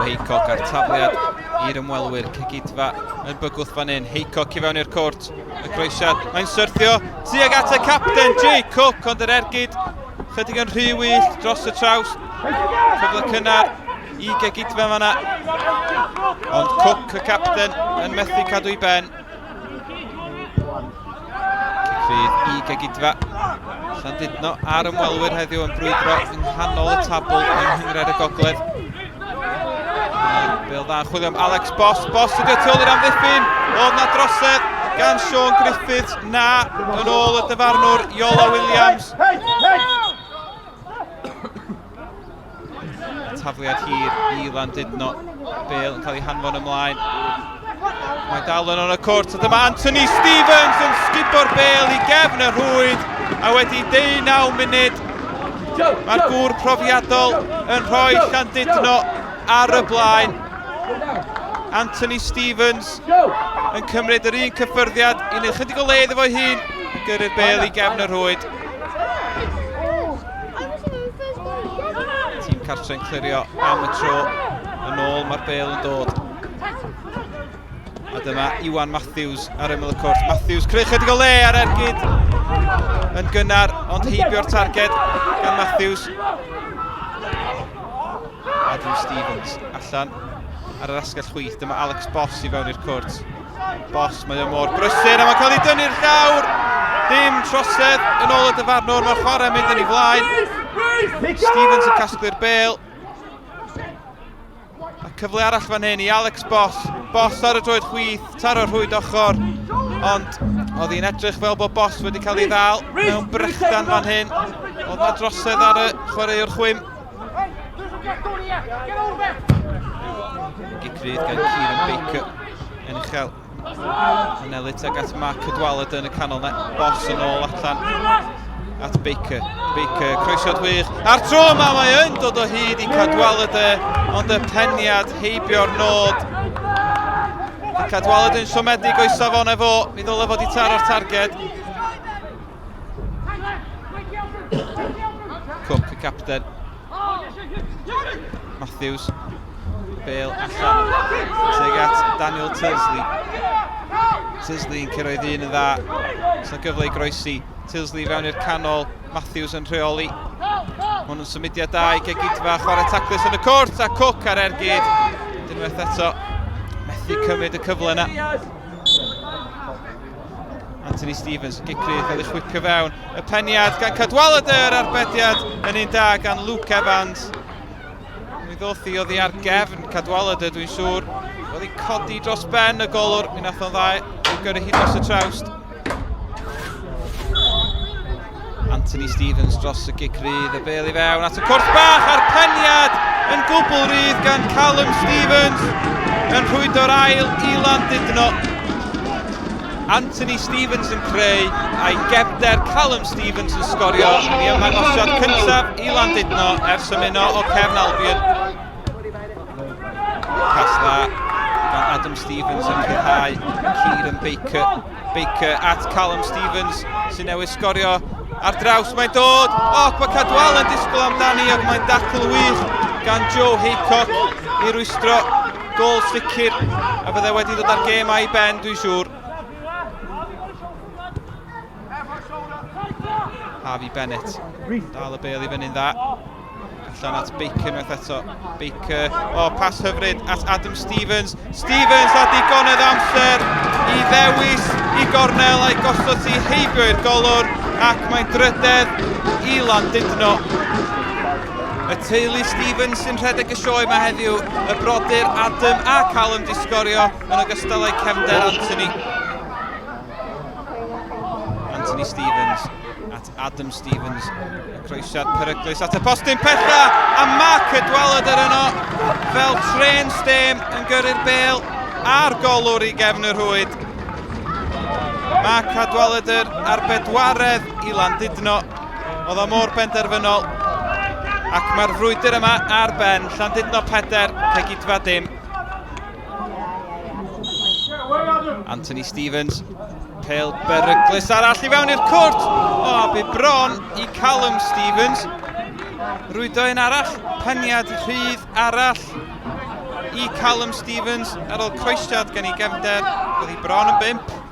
Joe Haycock a'r tafliad i'r ymwelwyr. Cegidfa yn bygwth fan hyn. Haycock i fewn i'r cwrt. Y croesiad. Mae'n syrthio tuag at y capten Jay Cook, ond yr ergyd chydig yn rhy wyllt dros y traws. Cyfle cynnar i Gegidfa fanna. Ond Cook, y capten, yn methu cadw i ben. Cic rhydd i Gegidfa. Llandudno a'r ymwelwyr heddiw yn brwydro yng nghanol y tabl yng Nghynghrair y Gogledd. Bel dda yn chwilio am Alex Boss. Boss ydy o tu ôl i'r amddiffyn. Oedd na drosedd gan Sean Griffiths. Na, yn ôl y dyfarnwr Iolo Williams. Tafliad hir i Landudno. Bale yn cael ei hanfon ymlaen. Mae dal yn y cwrt. A dyma Anthony Stevens yn sgubo'r bel i gefn y rhwyd. A wedi 19 munud, mae'r gŵr profiadol yn rhoi Llandudno ar y blaen. Anthony Stevens yn cymryd yr un cyffyrddiad i wneud chydig o le iddo fo'i hun. Gyrru'r bel i gefn y rhwyd. Tîm cartre'n clirio am y tro. Yn ôl mae'r bel yn dod. A dyma Iwan Matthews ar ymyl y cwrt. Matthews creu chydig o le ar ergyd yn gynnar, ond heibio'r targed gan Matthews. Adam Stevens allan ar yr asgell chwith. Dyma Alex Boss i fewn i'r cwrt. Boss, mae o mor brysur a mae'n cael ei dynnu'r llawr. Dim trosedd yn ôl y dyfarnwr, mae'r chwarae mynd yn ei flaen. Stevens yn casglu'r bel. A cyfle arall fan hyn i Alex Boss. Boss ar y droed chwith, taro rhwyd ochr. Ond oedd hi'n edrych fel bod Boss wedi cael ei ddal mewn brechdan fan hyn. Oedd na drosedd ar y chwaraewr chwim. Gic rydd gan Kieran Baker yn uchel. Anelu tuag at Mark Cadwaladr yn y canol na. Boss yn ôl allan at Baker. Baker, croesiad wych. A'r tro yma mae yn dod o hyd i Cadwaladr, ond y peniad heibio'r nod. Cadwaladr yn siomedig o'i safon efo. Mi ddyle fod i taro'r targed. Cook, y capten. Matthews. Bale allan. Tuag at Daniel Tilsley. Tilsley yn cyrraedd un yn dda. Os yna gyfle i groesi. Tilsley fewn i'r canol. Matthews yn rheoli. Hwn yn symudiad da i Gegidfa. Chwarae taclus yn y cwrt a Cook ar ergyd. Unwaith eto, methu cymryd y cyfle yna. Anthony Stevens, gic rydd cael ei chwipio fewn. Y peniad gan Cadwaladr, arbediad yn un da gan Luke Evans. Mi ddoth i oddi ar gefn Cadwaladr, dwi'n siŵr. Oedd hi'n codi dros ben y golwr, mi nath o'n dda i'w gyrru hi dros y trawst. Anthony Stevens dros y gic rydd, y bel i fewn at y cwrt bach a'r peniad yn gwbl rydd gan Callum Stevens yn rhwydo'r ail i Landudno. Anthony Stevens yn creu a'i gefnder Callum Stevens yn sgorio yn ei ymddangosiad cyntaf i Landudno ers ymuno o Cefn Albion. Pas dda gan Adam Stevens yn rhyddhau Kieran Baker. Baker at Callum Stevens sy'n newydd sgorio ar draws. Mae'n dod! O, oh, mae Cadwal yn disgwyl amdani ac mae'n dacl wych gan Joe Haycock i rwystro gol sicr a fydde wedi dod â'r gêm a'i ben, dwi'n siŵr. Harvey Bennett, dal y bel i fyny'n dda. Allan at Baker unwaith eto. Baker, o, oh, pas hyfryd at Adam Stevens. Stevens a digonedd amser i ddewis i gornel a'i gosod hi heibio i'r golwr ac mae'n drydedd i Landudno. Y teulu Stevens sy'n rhedeg y sioe yma heddiw, y brodyr Adam a Callum di sgorio yn ogystal â'i cefnder Anthony. Anthony Stevens at Adam Stevens. Y croesiad peryglus at y postyn pella a Mark Cadwaladr yno fel tren stêm yn gyrru'r bel a'r golwr i gefn y rhwyd. Mark Cadwaladr ar bedwaredd i Landudno. Oedd o mor benderfynol. Ac mae'r frwydr yma ar ben. Llandudno 4, Cegidfa dim. Anthony Stevens, pel beryglus arall i fewn i'r cwrt. O, oh, bu bron i Callum Stevens. Rwydo un arall, peniad rhydd arall. i Callum Stevens ar ôl croesiad gan ei gefnder. Roedd hi bron yn bump.